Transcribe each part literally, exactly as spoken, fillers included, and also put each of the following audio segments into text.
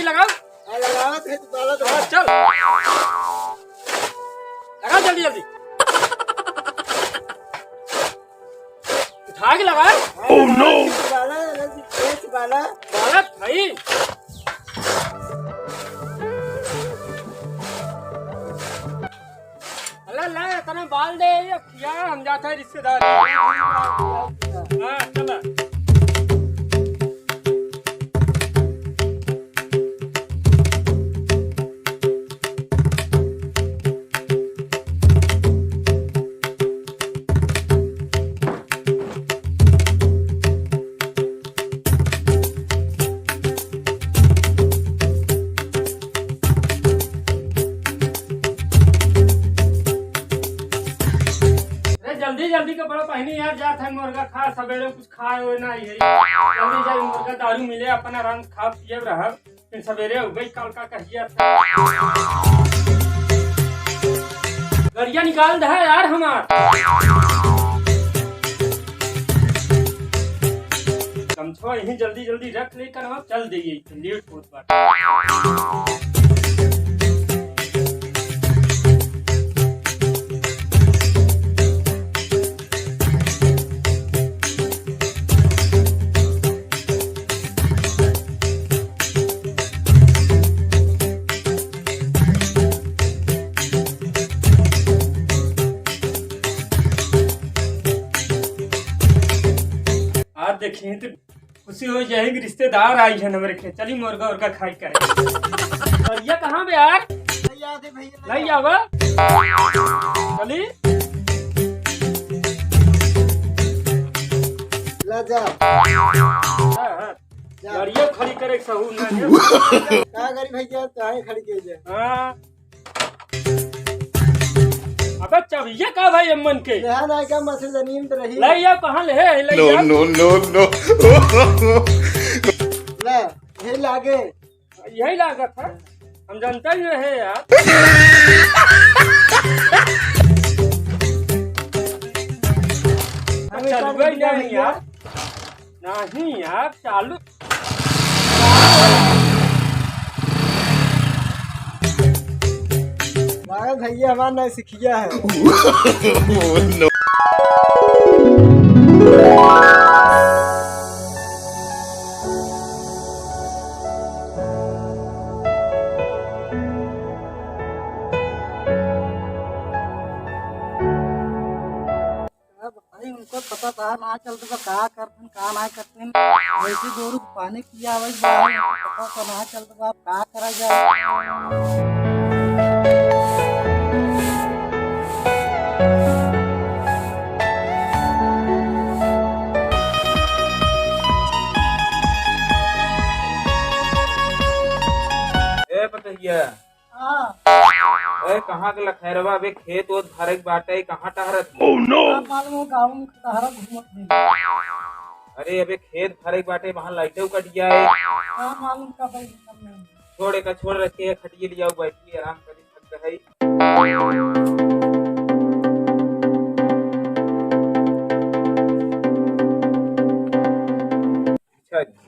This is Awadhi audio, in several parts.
लगाओ। हाँ, लगावत है तो डालत है। हाँ, चल। लगा जल्दी, जल्दी। उठा के लगा। Oh no! बाला, अलग से पेंच बाला। बाला भाई। अल्लाह, ला, इतना बाल दे, ये क्या हम जाता है रिश्तेदार। हाँ, चला। अरे जल्दी जल्दी कपड़ा पहनी यार, जात है मुर्गा खा, सबेरे कुछ खाए हुए ना है। जल्दी जाए मुर्गा दारू मिले, अपन आराम से खा पिए रहब। फिर सबेरे उबे काल का कहिया था। गरिया निकाल दे यार हमार। गमछवा यहीं जल्दी जल्दी रख ले करवा, चल देइए, लेट होत बाटे। आज देखिए तो खुशी हो जाएगी, रिश्तेदार आई है हमरे के। चली मुर्गा उर्गा खाई करे। और ये कहाँ बे यार? नहीं आते भैया, नहीं आवा। चली। ला जा। हाँ, हाँ। जा। गाड़िया खड़ी करे के सहूर ना है। का करी भैया, चाहे खड़ी के जा। हाँ। अबे चबिया का भाई अम्मन के? लेहा ना क्या मछली जमीन पे रही। ले या कहाँ ले है, ले No, या। No, no, no। ले, यही लागे। यही लागत है, हम जानते ही रहे यार। हमें चालू ही नहीं यार। नहीं यार, चालू। लागत भैया हमार नौसिखिया है। Oh, no। अब भाई उनको पता था ना चलत बा का करथिन, का ना करथिन। वैसे गोरू के पानी पियावे के बा, उनको पता था ना चलत बा, का करा जाए। ए पतहिया, हाँ। ओए, कहाँ के लखैरवा? अबे खेत ओत भरे के बाटे, कहाँ टहरत है? Oh, no! का मालूम हो, गाँव में टहरत घूमत है। अरे, अबे खेत भरे के बाटे, वहाँ लाइटो कट जाए। का मालूम कब आई, कब नहीं। छोड़, एका छोड़, रखे है, खटिए ले जाओ, बैठिए, आराम करी, थक गए। अच्छा जी।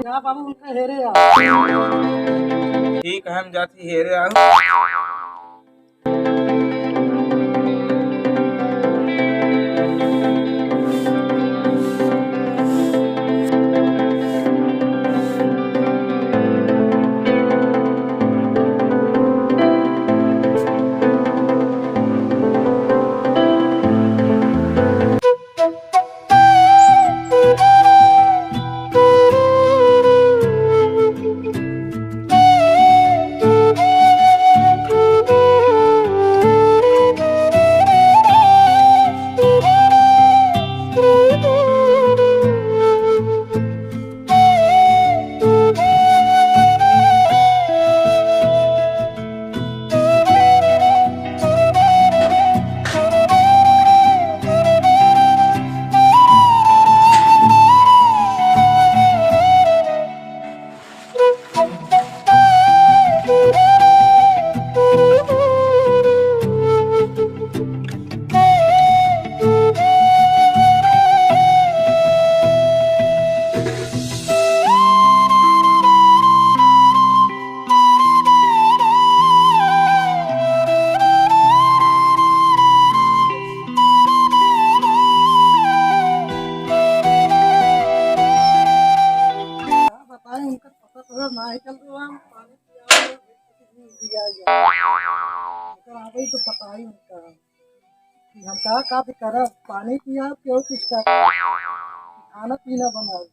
जा बाबू, उनका हेरे आओ। ठीक है, हम जाती हेरे आओ। नाही चल रहा, हम पानी पिया, पिया, पिया। अगर आवे तो बताई उनका। हम का, का भी करब, पानी पिया, केहू कुछ कर, खाना पीना बनाओ।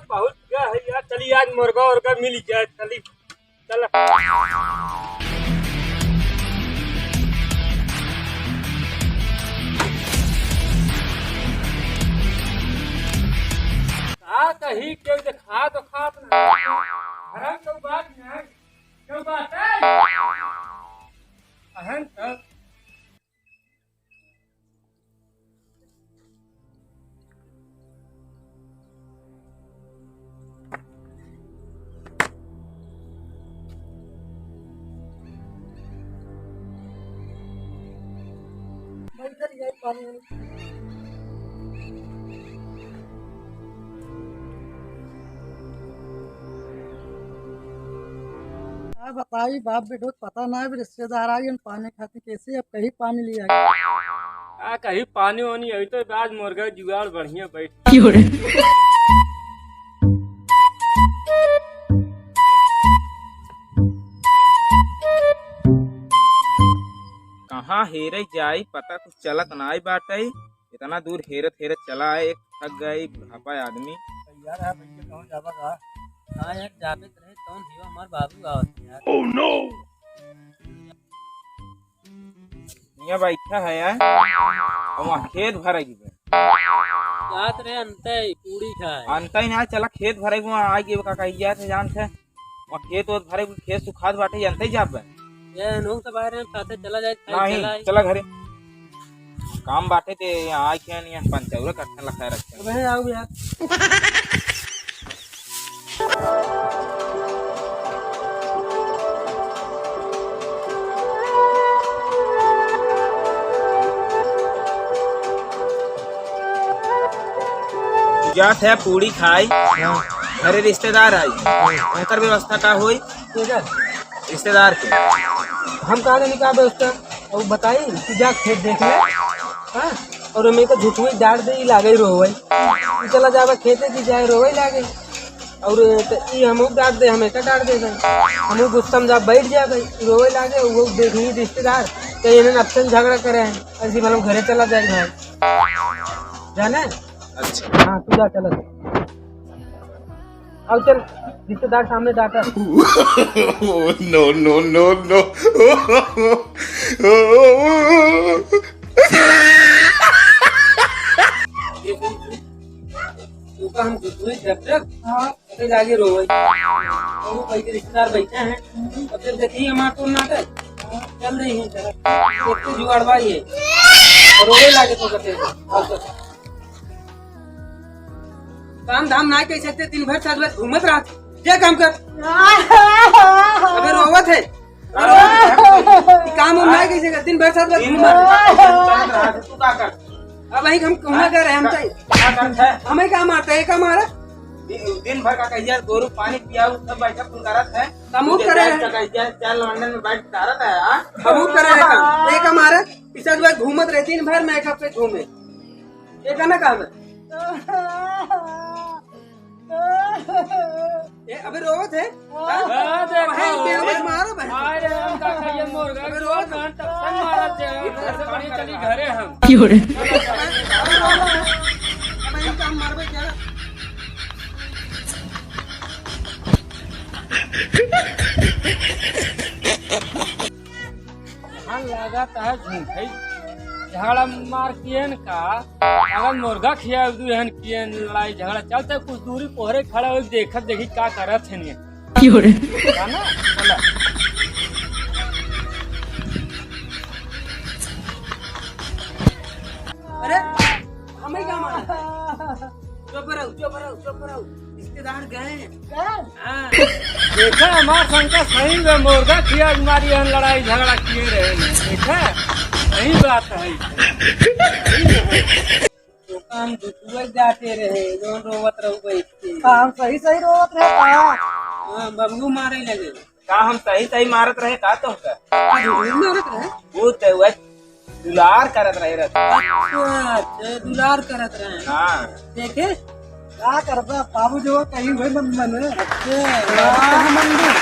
बहुत गया है यार, चली आज मुर्गा उर्गा मिल जाए, चली। चल। का कही, केहू देखा तो खात ना। घरम केहू बात ना। केहू बात है? अहन तक। का बताई बाप बेटो, पता ना है, रिश्तेदार आई, हम पानी खातिर कैसे अब कहीं पानी लिया। का कहीं पानी वानी, अभी तो आज मुर्गा जुगाड़ बढ़िया बैठ। क्यों रे? कहाँ हेरे जाई, पता कुछ चलत नाई बाटे। इतना दूर हेरत हेरत चला आए, एक थक गए, बुढ़ापा आदमी। यार, आप इनके कहूँ जाबा का? हाँ यार, जाबे तो रहे, कौन हियो हमार बाबू आवत है यार। Oh no! यहाँ बैठा है यार, और वहाँ खेत भरे की बे। जात रहे अंते पूड़ी खाए। अंते ही ना, चला खेत भरे को, वहाँ आ गए, का कही जात है, जानत है। वहाँ खेत ओत भरे, खेत सुखात बाटे, अंते ही जाबे। ये नोंग से बाहर हम साथे चला जाए, खाए नहीं, चला आए। चला घरे। काम बाटे ते यहाँ आए के नहीं, पंचौरा कट्ठा लखा रखे। अबे आओ यार। जात है पूड़ी खाए, घरे रिश्तेदार आई, उनकर व्यवस्था का होई? ठीक है। रिश्तेदार के। हम कहा नहीं का व्यवस्था, और बताई, तू जा खेत देख ले, हाँ? और हमें को झुठुई डांट दे, ई लागे रोवे। तू चला जाबे खेते की जाए रोवे लागे। और त ई हमहू डांट दे, हमें का डांट दे दे। हमहू गुस्सा में जा बैठ जाबे, रोवे लागे, वो देखनी रिश्तेदार, तो इन्हें आपसे झगड़ा करे हैं, ऐसी मतलब घरे चला जाए भाई। जाने? अच्छा। हाँ, तू जा, चला जा। अब चल, रिश्तेदार सामने डांटा। No, no, no, no। तू का हम कुछ नहीं करते? हाँ। पते लागे रोवे। और वो कई के रिश्तेदार बैठे हैं। अब जब देखिए हमार तो नाटक चल रही है, चला। एक तो जुगाड़ भाई है। और रोवे लागे तो कहते हैं। काम धाम ना कर सकते, दिन भर साथ में घूमत रहत। जे काम कर। अबे रोवत है। अबे रोवत है। काम हम ना कर सकते, दिन भर साथ में दिन घूमत। भर तू का कर? अब वही हम कहूँ कर रहे, हम का, चाहिए। का करत है? हमें का मारता है, का मारा? दिन, दिन भर का कहिया गोरू पानी पियाऊ, सब बैठा कुल करत है। हमहू करे हैं। कहिया चार लंदन में बैठ करत है, हाँ? हमहू करे हैं काम। ये का मारा? इस बार घूमत रहे दिन भर, मैं कब से घूमे। ये का ना काम है? ए, अबे रोवत है? हाँ? हाँ, देखो। भाई, बेहोश मारो भाई। अरे, हम का खाइए मुर्गा, अबे रोवत है। जोर में तब से मारत जाए, घर से बढ़िया चली घरे हम। क्यों रे? अबे रोवत है। अबे इनका हम मारबे क्या? हाँ, लागत है झूठ है। झगड़ा मार कियन का, अगर मुर्गा खिया दू हन कियन, लड़ाई झगड़ा चलते, कुछ दूरी पोहरे खड़ा हो, देखत देखी का करत है नहीं। की हो रे? है ना? बोला। अरे, हमें क्या मारा? चुप रहो, चुप रहो, चुप रहो। रिश्तेदार गए। गए? हाँ। देखा, हमार शंका सही में मुर्गा खिया के मारी हन, लड़ाई झगड़ा किए रहे। देखा, सही बात है। तो हम दुखुए जाते रहे, जौन रोवत रहू बैठ के। का हम सही सही रोवत रहे का? हाँ, बबलू मारे लगे। का हम सही सही मारत रहे का तुमका? का झूठ मारत रहे? वो तो वह दुलार करत रहे रहते। अच्छा, अच्छा, दुलार करत रहे। हाँ। देखे? का करबा, बाबू जो कहीं हुए मन मन। अच्छा, बाबू कहाँ मन में?